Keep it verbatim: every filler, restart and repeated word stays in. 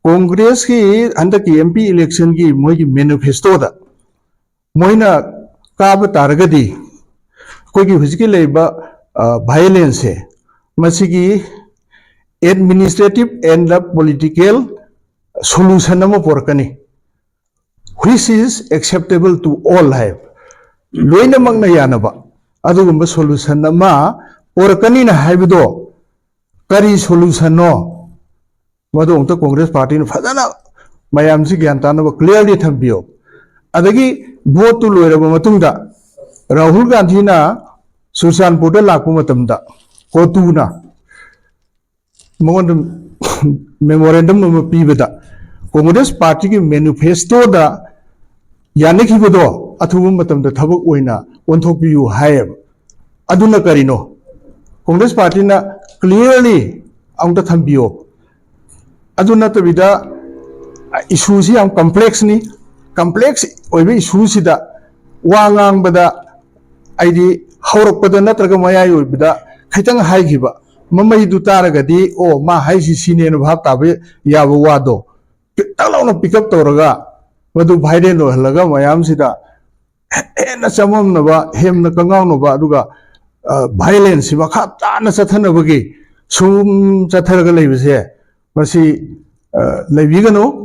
ꯀꯣꯡꯒ꯭ꯔꯦꯁꯀꯤ ꯍꯟꯗꯛꯀꯤ M P electionꯒꯤ ꯃꯣꯏꯒꯤ manifestoꯗ ꯃꯣꯏꯅ ꯀꯥꯕ ꯇꯥꯔꯒꯗꯤ ꯑꯩꯈꯣꯏꯒꯤ ꯍꯧꯖꯤꯛꯀꯤ ꯂꯩꯔꯤꯕ, ꯑ, violenceꯁꯦ, ꯃꯁꯤꯒꯤ administrative and political solution ꯑꯃ ꯄꯨꯔꯛꯀꯅꯤ, which is acceptable to all ꯍꯥꯏ꯫ ꯂꯣꯏꯅꯃꯛꯅ ꯌꯥꯅꯕ ꯑꯗꯨꯒꯨꯝꯕ solution ꯑꯃ ꯄꯨꯔꯛꯀꯅꯤꯅ ꯍꯥꯏꯕꯗꯣ ꯀꯔꯤ solutionꯅꯣ? ꯃꯗꯨ ꯑꯃꯨꯛꯇ ꯀꯣꯡꯒ꯭ꯔꯦꯁ ꯄꯥꯔꯇꯤꯅ ꯐꯖꯅ ꯃꯌꯥꯝꯁꯤ ꯒ꯭ꯌꯥꯟ ꯇꯥꯅꯕ clearly ꯊꯝꯕꯤꯌꯣ꯫ ꯑꯗꯒꯤ voteꯇꯨ ꯂꯣꯏꯔꯕ ꯃꯇꯨꯡꯗ ꯔꯥꯍꯨꯜ ꯒꯥꯟꯙꯤꯅ ꯆꯨꯔꯆꯥꯟꯄꯨꯔꯗ ꯂꯥꯛꯄ ꯃꯇꯝꯗ ꯀꯣꯇꯨꯅ ꯃꯉꯣꯟꯗ memorandum ꯑꯃ ꯄꯤꯕꯗ ꯀꯣꯡꯒ꯭ꯔꯦꯁ ꯄꯥꯔꯇꯤꯒꯤ manifestoꯗ ꯌꯥꯅꯈꯤꯕꯗꯣ ꯑꯊꯨꯕ ꯃꯇꯝꯗ ꯊꯕꯛ ꯑꯣꯏꯅ ꯑꯣꯟꯊꯣꯛꯄꯤꯌꯨ ꯍꯥꯏꯌꯦꯕ꯫ ꯑꯗꯨꯅ ꯀꯔꯤꯅꯣ? ꯀꯣꯡꯒ꯭ꯔꯦꯁ ꯄꯥꯔꯇꯤꯅ clearly ꯑꯃꯨꯛꯇ ꯊꯝꯕꯤꯌꯣ꯫ ꯑꯗꯨ ꯅꯠꯇꯕꯤꯗ, issueꯁꯤ ꯌꯥꯝ complexꯅꯤ꯫ Complex ꯑꯣꯏꯕ issueꯁꯤꯗ ꯋꯥ ꯉꯥꯡꯕꯗ, ꯑꯩꯗꯤ ꯍꯧꯔꯛꯄꯗ ꯅꯠꯇ꯭ꯔꯒ ꯃꯌꯥꯏ ꯑꯣꯏꯕꯗ ꯈꯤꯇꯪ ꯍꯥꯏꯈꯤꯕ ꯃꯃꯩꯗꯨ ꯇꯥꯔꯒꯗꯤ, "ꯑꯣ, ꯃꯥ ꯍꯥꯏꯁꯤ ꯁꯤꯅꯦꯅ" ꯚꯥꯞ ꯇꯥꯕ ꯌꯥꯕ ꯋꯥꯗꯣ ꯄꯤꯛ ꯇꯛ ꯂꯥꯎꯅ pick up ꯇꯧꯔꯒ ꯃꯗꯨ viral ꯑꯣꯏꯍꯜꯂꯒ ꯃꯌꯥꯝꯁꯤꯗ ꯍꯦꯟꯅ ꯆꯃꯝꯅꯕ, ꯍꯦꯟꯅ ꯀꯉꯥꯎꯅꯕ, ꯑꯗꯨꯒ, ꯑ, violenceꯁꯤ ꯃꯈꯥ ꯇꯥꯅ ꯆꯠꯊꯅꯕꯒꯤ ꯁꯨꯝ ꯆꯠꯊꯔꯒ ꯂꯩꯕꯁꯦ, ꯃꯁꯤ, ꯑ, ꯂꯩꯕꯤꯒꯅꯨ꯫